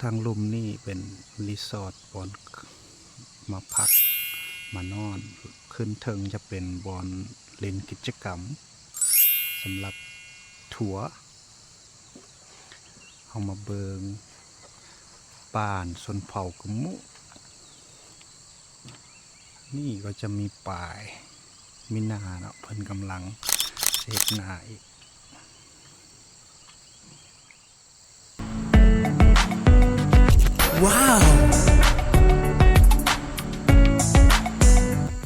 ທາງລຸ່ມນີ້ເປັນຣີສອດບ່ອນມາພັກມານອນ, ຂຶ້ນເທິງຈະເປັນບ່ອນຫຼິ້ນກິດຈະກຳສຳລັບທົວ. ເຮົາມາເບິ່ງບ້ານຊົນເຜົ່າກຶມມຸ. ນີ້ກໍຈະມີປາຍ ມີນາເນາະ, ເພິ່ນກຳລັງເຮັດນາອີກ. ວ້າວ!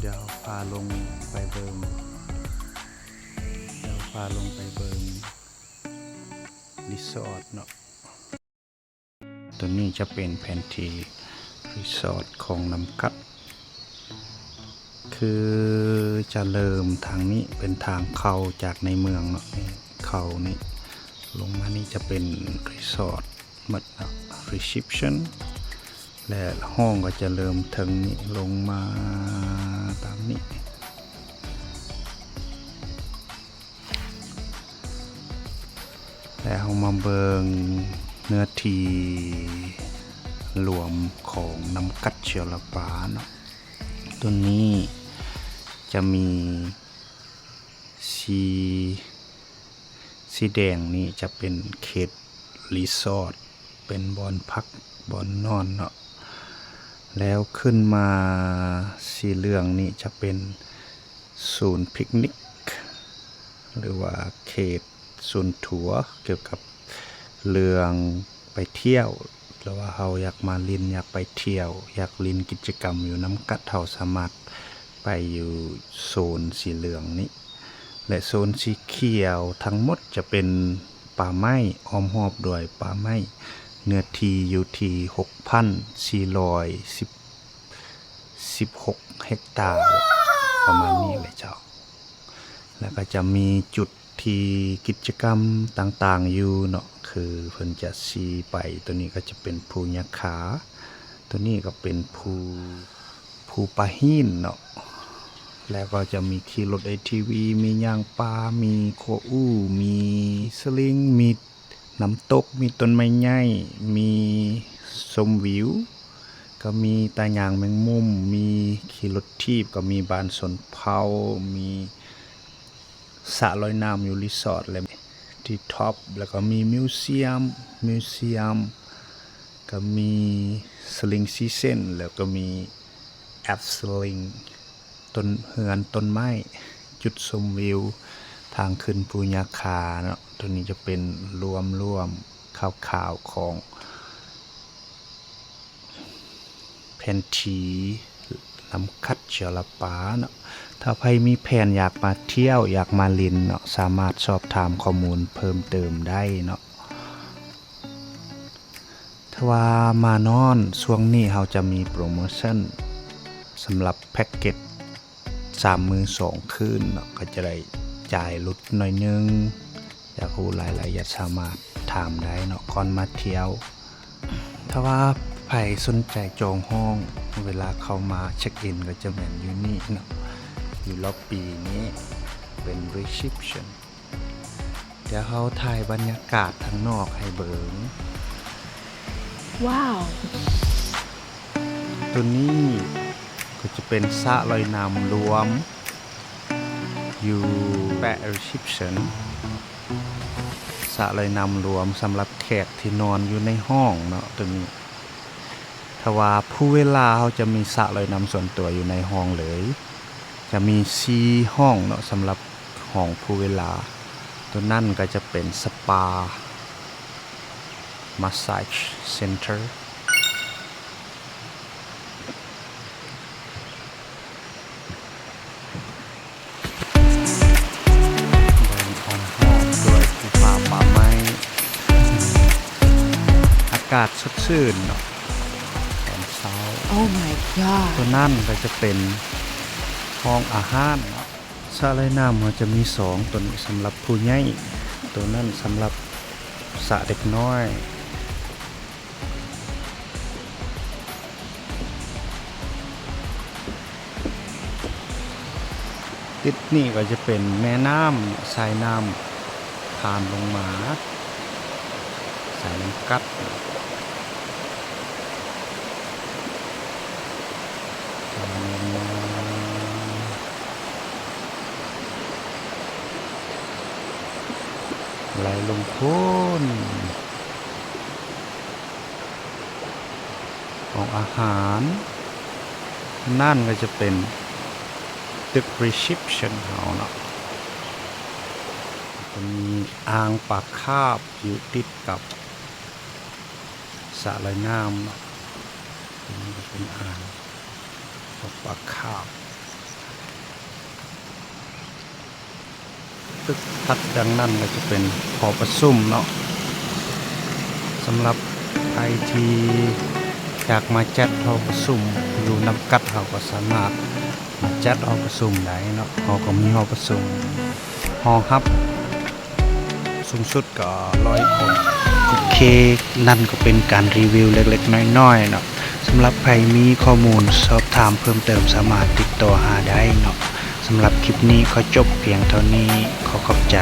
ດຽວພາລົງໄປເບິ່ງ, ດຽວພາລົງໄປເບິ່ງຣີສອດເນາະ. ຕົວນີ້ຈະເປັນແຜນທີ່ຣີສອດຂອງນ້ຳກັດ, ຄືຈະເລີ່ມທາງນີ້ເປັນທາງເຂົ້າຈາກໃນເມືອງເນາະ, ນີ້ເຂົ້ານີ້ ລົງມານີ້ຈະເປັນຣີສອດໝົດເນາະ, ຣີເຊັບຊັນ ແລະ ຫ້ອງກໍຈະເລີ່ມເທິງນີ້ລົງມາຕາມນີ້. ແລະ ເຮົາມາເບິ່ງເນື້ອທີ່ລວມຂອງນ້ຳກັດເຊລະປາເນາະ. ໂຕນີ້ຈະມີສີ ສີແດງນີ້ຈະເປັນເຂດຣີສອດ, ເປັນບ່ອນພັກ ບ່ອນນອນເນາະ. ແລ້ວຂຶ້ນມາສີເຫຼືອງນີ້ຈະເປັນສູນພິກນິກ ຫຼືວ່າເຂດສູນທົວ ກ່ຽວກັບເລື່ອງໄປທ່ຽວ ຫຼືວ່າເຮົາຢາກມາຫຼິ້ນ ຢາກໄປທ່ຽວ ຢາກຫຼິ້ນກິດຈະກຳຢູ່ນ້ຳກັດ ເຮົາສາມາດໄປຢູ່ໂຊນສີເຫຼືອງນີ້. ແລະ ໂຊນສີຂຽວທັງໝົດຈະເປັນປ່າໄມ້, ອ້ອມຮອບດ້ວຍປ່າໄມ້, ເນື້ອທີ່ຢູ່ທີ່ຫົກພັນສີ່ຮ້ອຍສິບ ສິບຫົກເຮັກຕາ ປະມານນີ້ແຫຼະເຈົ້າ. ແລ້ວກໍຈະມີຈຸດທີ່ກິດຈະກຳຕ່າງໆຢູ່ເນາະ, ຄືເພິ່ນຈະຊີ້ໄປ. ໂຕນີ້ກໍຈະເປັນພູຍາຄາ, ໂຕນີ້ກໍເປັນພູ ພູປາຫີນເນາະ. ແລ້ວກໍຈະມີຂີ່ລົດເອທີວີ, ມີຍ່າງປ່າ, ມີຂົວອູ່, ມີສະລິງ, ມີ ນ້ຳຕົກ, ມີຕົ້ນໄມ້ໃຫຍ່, ມີຊົມວິວ, ກໍມີຕາຍ່າງແມງມຸມ, ມີຂີ່ລົດຖີບ, ກໍມີບ້ານຊົນເຜົ່າ, ມີສະລອຍນ້ຳຢູ່ຣີສອດ ແລະ ທີ່ທັອບ, ແລ້ວກໍມີມິວຊຽມ, ມິວຊຽມ, ກໍມີສະລິງສີ່ເສັ້ນ, ແລ້ວກໍມີ ແອັບສະລິງ, ຕົ້ນເຮືອນ, ຕົ້ນໄມ້, ຈຸດຊົມວິວ, ທາງຂຶ້ນພູຍາຄາເນາະ. ໂຕນີ້ຈະເປັນລວມໆ ຄ່າວໆ ຂອງແຜນທີ່ນ້ຳກັດເຊລະປາເນາະ. ຖ້າໃຜມີແຜນຢາກມາທ່ຽວ, ຢາກມາຫຼິ້ນເນາະ, ສາມາດສອບຖາມຂໍ້ມູນເພີ່ມເຕີມໄດ້ເນາະ. ຖ້າວ່າມານອນ ຊ່ວງນີ້ເຮົາຈະມີໂປຣໂມຊັນສຳລັບແພັກເກັດສາມມື້ສອງຄືນເນາະ, ກໍຈະໄດ້ຈ່າຍຫຼຸດໜ້ອຍໜຶ່ງ. ຢາກຮູ້ລາຍລະອຽດສາມາດຖາມໄດ້ເນາະ ກ່ອນມາທ່ຽວ. ຖ້າວ່າໃຜສົນໃຈຈອງຫ້ອງ ເວລາເຂົ້າມາເຊັກອິນກໍຈະແມ່ນຢູ່ນີ້ເນາະ, ຢູ່ລັອບບີນີ້ເປັນຣີເຊັບຊັນ. ດຽວເຮົາຖ່າຍບັນຍາກາດທາງນອກໃຫ້ເບິ່ງ. ວ້າວ! ໂຕນີ້ກໍຈະເປັນສະລອຍນ້ຳລວມຢູ່ແປະຣີເຊັບຊັນ, ສະລອຍນ້ຳລວມສຳລັບແຂກທີ່ນອນຢູ່ໃນຫ້ອງເນາະ ໂຕນີ້. ຖ້າວ່າພູເວລາ ເຮົາຈະມີສະລອຍນ້ຳສ່ວນຕົວຢູ່ໃນຫ້ອງເລີຍ, ຈະມີສີ່ຫ້ອງເນາະ ສຳລັບຫ້ອງພູເວລາ. ໂຕນັ້ນກໍຈະເປັນສະປາ massage center. ເບິ່ງອ້ອມຮອບດ້ວຍພູຜາປ່າໄມ້, ອາກາດສົດຊື່ນເນາະ ຕອນເຊົ້າ. Oh my god! ໂຕນັ້ນກໍຈະເປັນຫ້ອງອາຫານເນາະ. ສະລອຍນ້ຳເຮົາຈະມີສອງ, ໂຕນີ້ສຳລັບຜູ້ໃຫຍ່, ໂຕນັ້ນສຳລັບສະເດັກນ້ອຍ. ຕິດນີ້ກໍຈະເປັນແມ່ນ້ຳ, ສາຍນ້ຳຜ່ານລົງມາ, ສາຍນ້ຳກັດ. ໄປລົງພຸ້ນ ຫ້ອງອາຫານ ນັ້ນກໍຈະເປັນຕຶກ reception ເຮົາເນາະ ກໍມີອ່າງປາຄາບຢູ່ຕິດກັບ ສະລອຍນ້ຳເນາະ ຕົວນີ້ກໍເປັນອ່າງຂອງປາຄາບ. ຕຶກຖັດຈາກນັ້ນກໍຈະເປັນຫໍປະຊຸມເນາະ ສຳລັບໃຜທີ່ຢາກມາຈັດຫໍປະຊຸມຢູ່ນ້ຳກັດ ເຮົາກໍສາມາດມາຈັດຫໍປະຊຸມໄດ້ເນາະ ເຮົາກໍມີຫໍປະຊຸມຮອງຮັບ ສູງສຸດກໍຮ້ອຍຄົນ. ໂອເຄ ນັ້ນກໍເປັນການຣີວິວເລັກໆນ້ອຍໆເນາະ ສຳລັບໃຜມີຂໍ້ມູນສອບຖາມເພີ່ມເຕີມ ສາມາດຕິດຕໍ່ຫາໄດ້ເນາະ. ສຳລັບຄລິບນີ້ຂໍຈົບພຽງເທົ່ານີ້ ຂໍຂອບໃຈ.